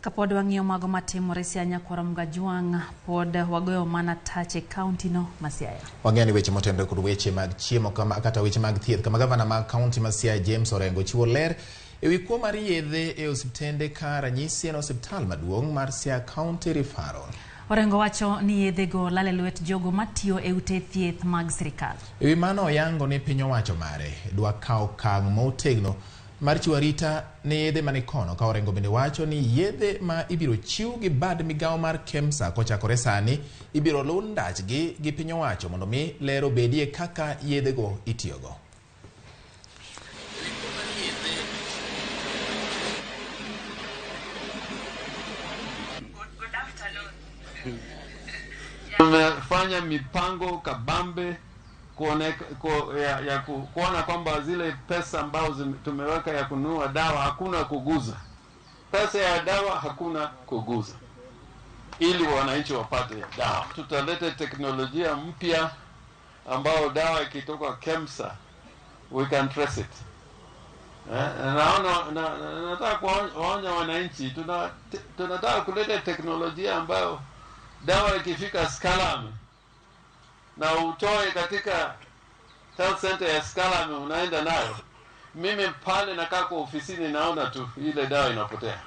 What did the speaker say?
Kapod wang'iyo mago matimore Siaya Nyakwar Mgajwang' pod wagoyo mana tach e kaunti no ma Siaya. Wang'eyo ni weche motenore kod weche mag chiemo kama, kata weche mag thieth kama gavana ma kaunti ma Siaya James Orengo chiwo ler ewi kuo mar yedhe e osiptende ka ranyisi en osiptal maduong' mar Siaya County Referral. Orengo wacho ni yedhego lal e lwet jogo matiyo e ute thieth mag sirikal. Ewi mano oyango ni piny owacho mare dwa kawo okang' motegno mar chiwo arita ne yedhe mani kono ka Orengo bende wacho ni yedhe ma ibiro chiw gi bad migawo mar KEMSA kochakore sani ibiro luw ndachgi gi piny owacho mondo mi ler obedie kaka yedhego itiyogo. Tumefanya mipango kabambe kuone, ku, ya, ya ku, kuona kwamba zile pesa ambazo tumeweka ya kununua dawa hakuna kuguza. Pesa ya dawa hakuna kuguza, ili wananchi wapate dawa. Tutaleta teknolojia mpya ambao dawa ikitoka KEMSA we can trace it. Naona na, nataka kuwaonya wananchi, tunataka kuleta teknolojia ambayo dawa ikifika Skalame na utoe katika health center ya Skalame unaenda nayo, mimi pale nakaa kwa ofisini naona tu ile dawa inapotea.